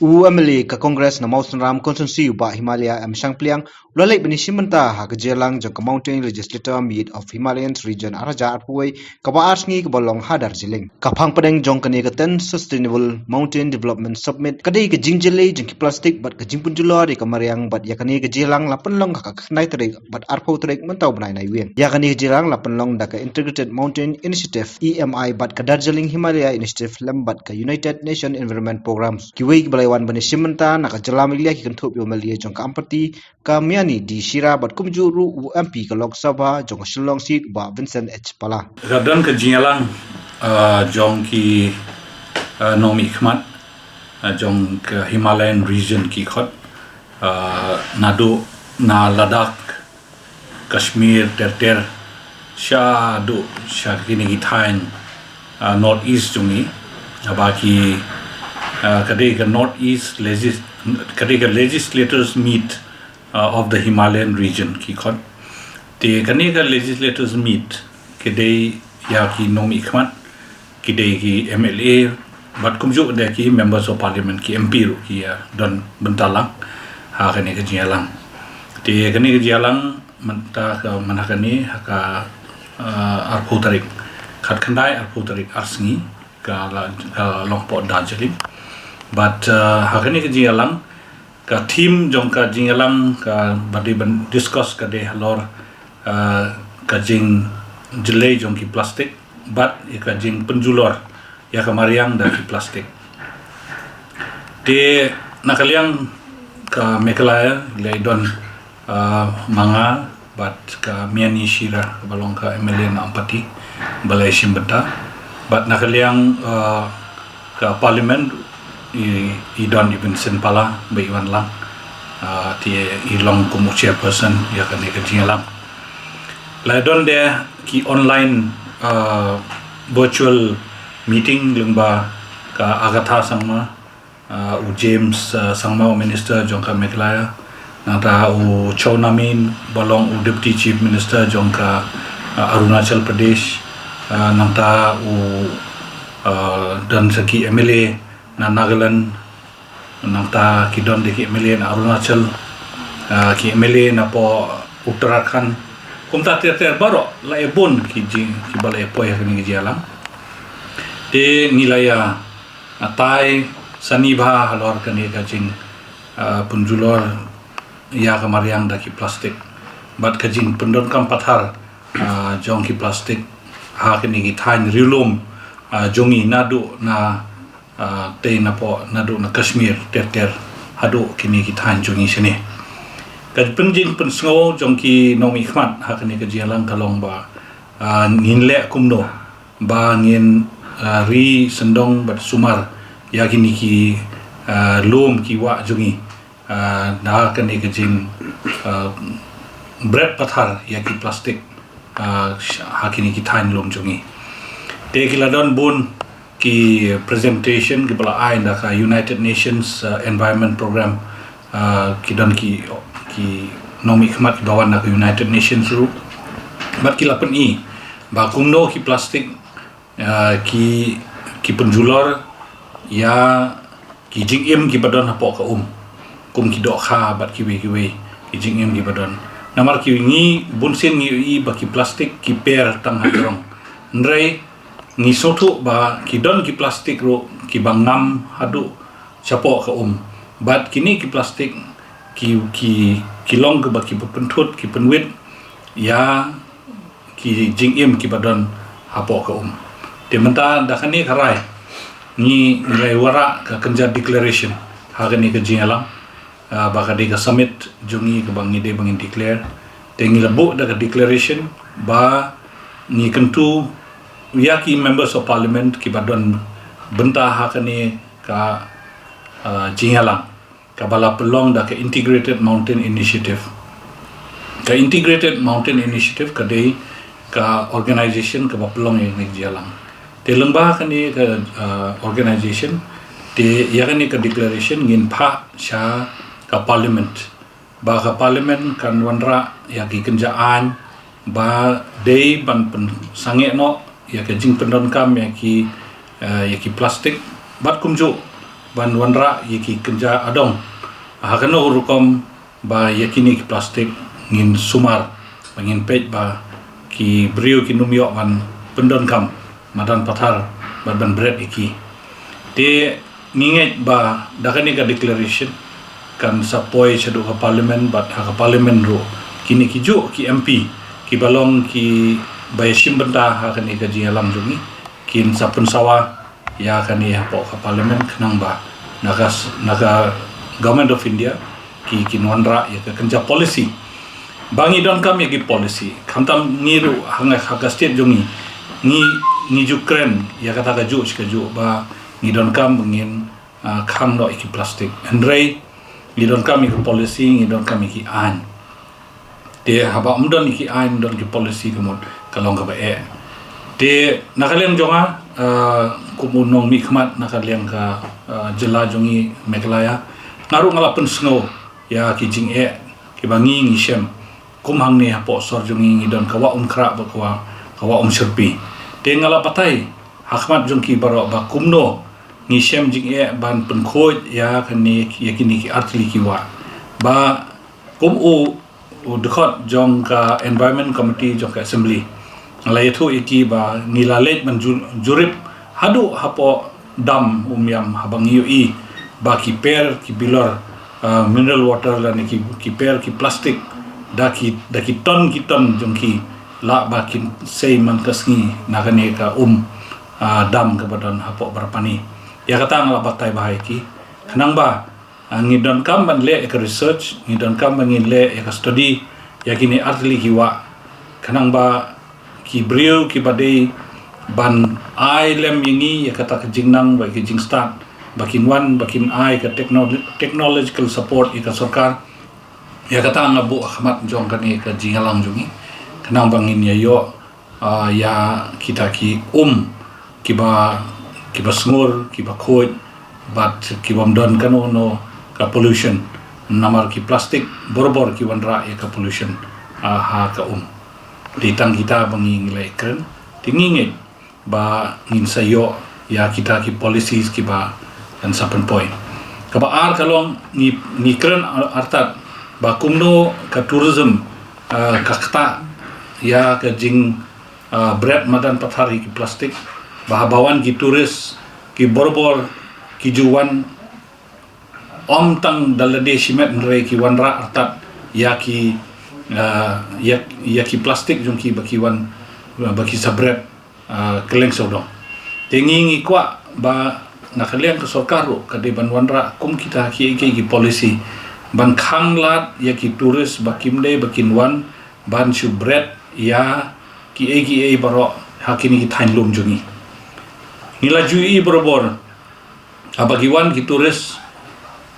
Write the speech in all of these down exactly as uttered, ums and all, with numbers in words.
U M L A ka Congress na Mawsynram Constituency u Bah Himalaya M Shangpliang u la leit ban ïashim bynta ha ka jingïalang jong ka Mountain Legislature Meet of Himalayan Region ar hajar arphew wei, kaba ar sngi kaba long ha Darjeeling. Ka phang pdeng jong kane ka tenth Sustainable Mountain Development Summit ka dei ka jingjyllei jong ki plastik bad ka jingpynjulor ïa ka mariang, bad ïa kane ka jingïalang la pynlong ha ka khyndai tarik bad arphew tarik mynta u bnai Naiwieng. Ïa kane ka jingïalang la pynlong da ka Integrated Mountain Initiative, E M I, bad ka Darjeeling Himalaya Initiative lem bad ka United Nations Environment Programme. Kiwei kiba la wan ban ïashim bynta na ka jylla Meghalaya ki kynthup ïa u M L A jong ka Ampati, ka Miani D Shira, bad kumjuh ruh u M P ka Lok Sabha jong ka Shillong seat u Bah Vincent H Pala. Ka don ka jingïalang, ah, jong ki, ah, nongmihkhmat, ah, jong ka Himalayan region ki khot, ah, naduh na Ladakh, Kashmir ter ter, shaduh sha kine ki thaiñ, ah, North East jong ngi, haba ki, ah, ka dei ka North East Legis-, ka dei ka Legislators Meet, ah, of the Himalayan Region ki khot. Te kane ka Legislators Meet ka dei ïa ki nongmihkhmat, ki dei ki M L A, bad kumjuh de ki Members of Parliament, ki M P ruh ki, ah, don bynta lang ha kane ka jingïalang. Te kane ka jingïalang mynta ka, mynta kane ha ka, ah, arphew tarik, khatkhyndai arphew tarik, ar sngi, ka la, ka long hapoh Darjeeling. Bad, ah, ha kane ka jingïalang, ka theme jong ka jingïalang kaba dei ban discuss ka dei halor, ah, ka jingjyllei jong ki plastik bad ïa ka jingpynjulor ïa ka mariang da ki plastik. Te na ka liang ka Meghalaya la don, ah, ma nga bad ka Miani Shira kaba long ka M L A na Ampati ba la ïashim bynta. Bad na ka liang, ah, ka Parliament i, i don i Vincent Pala ba i wan lang. Ah, te i long kum u chairperson ïa kane ka jingïalang. La don de ki online, ah, virtual meeting lyngba ka Agatha Sangma, ah, u James, ah, Sangma, u Minister jong ka Meghalaya, nangta u Chowna Mein ba long u Deputy Chief Minister jong ka, ah, Arunachal Pradesh, ah, nangta u, ah, don sa ki M L A na Nagaland, nangta ki don de ki M L A na Arunachal, ah, ki M L A na poh Uttarakhand, kumta ter ter baroh la ïa bun ki jing, kiba la ïa poi ha kane ka jingïalang. Te ngi la ïa, ah, tai sani bha halor kane ka jing, ah, pynjulor ïa ka mariang da ki plastik bad ka jingpyndonkam pathar, ah, jong ki plastik ha kine ki thaiñ riewlum, ah, jong ngi naduh na, ah, tei napoh naduh na Kashmir ter ter haduh kine ki thaiñ jong ngi shane. Ka pynjing pynsngew jong ki nongmihkhmat ha kane ka jingïalang ka long ba, ah, ngin leh kumno ba ngin, ah, ri sendong bad sumar ïa kine ki, ah, lum ki wah jong ngi, ah, na kane ka jing, ah, bret pathar ïa ki plastik, ah, ha kine ki thaiñ lum jong ngi. Te ki la don bun ki presentation kiba la ai da ka United Nations, ah, Environment Programme, ah, ki don ki, ki nongmihkhmat kiba wan na ka United Nations ruh. Bad ki la pyni ba kumno ki plastik, ah, ki, ki pynjulor ïa ki jingim kiba don hapoh ka um, kum ki dohkha bad kiwei kiwei ki jingim kiba don. Namar ki ngi bunsien ngi ïohi ba ki plastik ki per tang ha jrong. Hynrei ngi sngewthuh ba ki don ki plastik ruh kiba ngam haduh shapoh ka um. Bad kine ki plastik ki, ki, ki long kiba, kiba pynthut, ki pynwit ïa ki jingim kiba don hapoh ka um. Te mynta da kane ka rai ngi, ngi la wanrah ka kynja declaration ha kane ka jingïalang, ah, ba ka dei ka summit jong ngi kaba ngi dei ba ngin declare. Te ngi la buh da ka declaration ba ngi kyntu ïa ki members of parliament kiba don bynta ha kane ka, ah, jingïalang kaba la pynlong da ka Integrated Mountain Initiative. Ka Integrated Mountain Initiative ka dei ka organization kaba pynlong ïa kane ka jingïalang. Te lyngba kane ka, ah, organization, te ïa kane ka declaration ngin phah sha ka parliament, ba ka parliament kan wanrah ïa ki kynja aiñ ba dei ban pynsangeh noh ïa ka jingpyndonkam ïa ki, ah, ïa ki plastik bad kumjuh ban wanrah ïa ki kynja adong. Ha kano rukom ba ïa kine ki plastik ngin sumar, ba ngin peit ba ki briew kin ym ïoh ban pyndonkam madan pathar bad ban bret ïa ki. Te ngi ngeit ba da kane ka declaration kan sa poi shaduh ka parliament, bad ha ka parliament ruh kine ki juh ki M P kiba long kiba ïashim bynta ha kane ka jingïalang jong ngi kin sa pynsawa ïa kane hapoh ka parliament, khnang ba na ka s-, na ka Government of India ki, kin wanrah ïa ka kynja policy. Ba ngi donkam ïa ki policy, khamtam ngi ruh ha nga, ha ka state jong ngi, ngi, ngi ju kren ïa kata kajuh shi kajuh ba ngi donkam ba ngin, ah, khang noh ïa ki plastik. Hynrei ngi donkam ïa ki policy, ngi donkam ïa ki aiñ. Te haba ym don ïa ki aiñ, ym don ki policy, ka mut ka long kaba eh. Te na ka liang jong nga, ah, kum u nongmihkhmat na ka liang ka, ah, jylla jong ngi Meghalaya, nga ruh nga la pynsngew ïa ki jingeh kiba ngi, ngi shem. Kum hangne hapoh sor jong ngi, ngi don ka Wah Umkhrah bad ka Wah, ka Wah Umshyrpi. Te nga la batai ha khmat jong ki baroh ba kumno ngi shem jingeh ban pynkhuid ïa kane, ïa kine ki artylli ki wah. Ba kum u, u dkhot jong ka Environment Committee jong ka Assembly, nga la ïathuh ïa ki ba ngi la leit ban ju-, jurip haduh hapoh dam Umiam, haba ngi ïohi ba ki per ki bilor, ah, mineral water lane ki, ki per ki plastik, da ki, da ki ton ki ton jong ki, lah ba kin sei man ka sngi na kane ka um, ah, dam kaba don hapoh Barapani. Ïa kata nga la batai bha ïa ki. Khnang ba, ah, ngi donkam ban leh ïa ka research, ngi donkam ban ngin leh ïa ka study ïa kine artylli ki wah, khnang ba ki briew kiba dei ban ai lem ïa ngi ïa kata ka jingnang bad ka jingstad, ba kin wan, ba kin ai ka techno-, technological support ïa ka sorkar. Ïa kata nga buh ha khmat jong kane ka jingïalang jong ngi, khnang ba ngin ïa ïoh, ah, ïa kita ki um kiba, kiba sngur, kiba khuid, bad ki bym don kano kano ka pollution. Namar ki plastik barabor ki wanrah ïa ka pollution, ah, ha ka um. Te tang kita ba ngi, ngi la kren, te ngi ngeit ba ngin sa ïoh ïa kita ki policies kiba kan sa pynpoi. Kaba ar ka long, ngi, ngi kren ar-, artat ba kumno ka tourism, ah, ka ktah ïa ka jing, ah, bret madan pathar ïa ki plastik. Ba haba wan ki tourist, ki barabor ki ju wan, ym tang da lade shimet, hynrei ki wanrah artat ïa ki, ah, ïa, ïa ki plastik jong ki ba ki wan, ba ki sa bret, ah, kylleng sawdong. Te ngi, ngi kwah ba na ka liang ka sorkar ruh ka dei ban wanrah kum kita kiei kiei ki policy ban khang lad ïa ki tourist ba kim dei ba kin wan ban shu bret ïa kiei kiei baroh ha kine ki thaiñ lum jong ngi. Ngi la ju ïohi barabor, haba ki wan ki tourist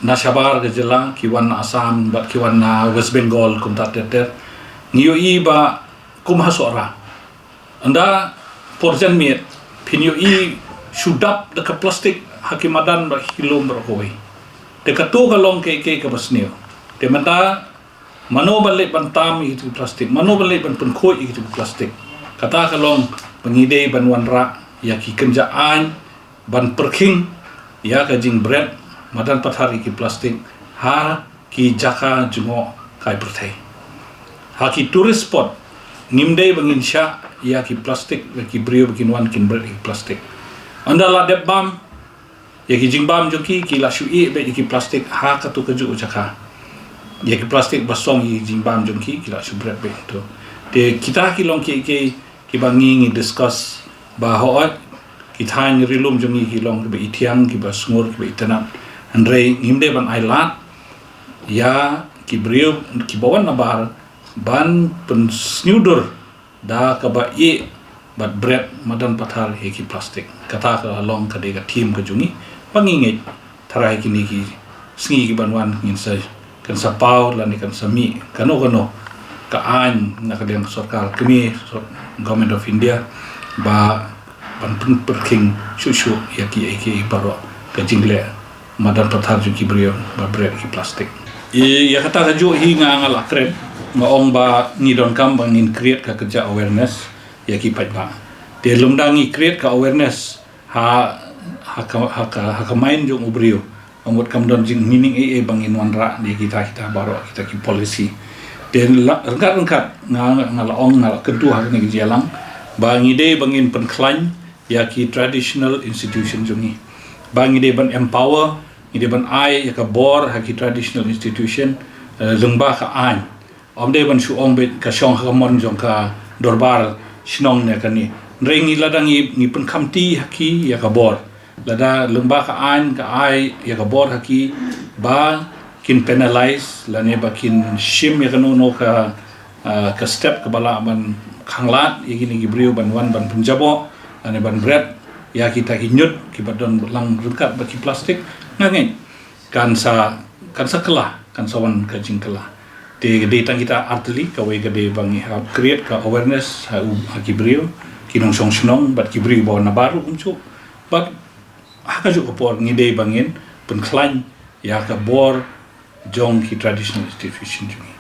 na shabar ka jylla, ki wan na Assam bad ki wan na West Bengal, kumta ter ter, ngi ïohi ba kum ha Sohra, ynda por janmiet, phin ïohi shu dap da ka plastik ha ki madan bad ki lum baroh kawei. Te kato ka long kiei kiei kaba sniew. Te mynta mano ban leit ban tam ïa kitu ki plastik, mano ban leit ban pynkhuid ïa kitu ki plastik? Kata ka long ba ngi dei ban wanrah ïa ki kynja aiñ ban pyrkhing ïa ka jingbret madan pathar ïa ki plastik ha ki jaka jngoh kai pyrthei. Ha ki tourist spot, ngim dei ba ngin shah ïa ki plastik, ïa ki briew ba kin wan kin bret ïa ki plastik. Ynda la dep bam, ïa ki jingbam jong ki, ki la shu ïeh beit ïa ki plastik ha katu kajuh jaka. Ïa ki plastik ba song ïa ki jingbam jong ki, ki la shu bret beit tu. Te kita ki long kiei kiei kiba ngi, ngi discuss ba hooid, ki thaiñ ri lum jong ngi ki long kiba ithiang, kiba sngur, kiba itynnad. Hynrei ngim dei ban ai lad ïa ki briew kiba wan nabar ban pynsngewdur da kaba ïeh bad bret madan pathar ïa ki plastik. Kata ka long ka dei ka theme ka jong ngi. Ba ngi ngeit tharai kine ki sngi ki ban wan ngin sa, kan sa paw lane kan sa mih kano kano ka aiñ na ka liang ka sorkar kmie, sor-, Government of India, ba ban pyn-, pyrkhing shuh shuh ïa kiei kiei baroh ka jingleh madan pathar jong ki briew ba bret ki plastik. Ïa kata kajuh hi nga, nga la kren, nga ong ba ngi donkam ba ngin create ka kynja awareness ïa ki paidbah. Te lymda ngi create ka awareness ha ha ka, ha ka, ha ka mind jong u briew. Ka mut kam don jingmeaning ei ei ba ngin wanrah da kita kita baroh kita ki policy. Te la, ryngkat ryngkat nga, nga la ong, nga la kyntu ha kane ka jingïalang ba ngi dei ba ngin pynkhlaiñ ïa ki traditional institution jong ngi. Ba ngi dei ban empower, ngi dei ban ai ïa ka bor ha ki traditional institution, eh, lyngba ka aiñ. Ym dei ban shu ong beit ka shong ha ka mon jong ka dorbar shnong ne kane. Hynrei ngi lada ngi, ngi pynkhamti ha ki ïa ka bor. Lada lyngba ka aiñ ka ai ïa ka bor ha ki ba kin penalize lane ba kin shim ïa kano kano ka, ah, ka step kaba lah ban khanglad ïa kine ki briew ban wan ban pynjaboh lane ban bret ïa kita ki ñiut kiba don lang ryngkat bad ki plastik. Nga ngeit kan sa, kan sa kylla, kan sa wan ka jingkylla. Te ka dei tang kita artylli, kawei ka dei ba ngi hap create ka awareness ha u, ha ki briew, ki nongshong shnong bad ki briew ba wan na baroh kumjuh. Bad ha kajuh ka por ngi dei ba ngin pynkhlaiñ ïa ka bor jong ki traditional institution jong ngi.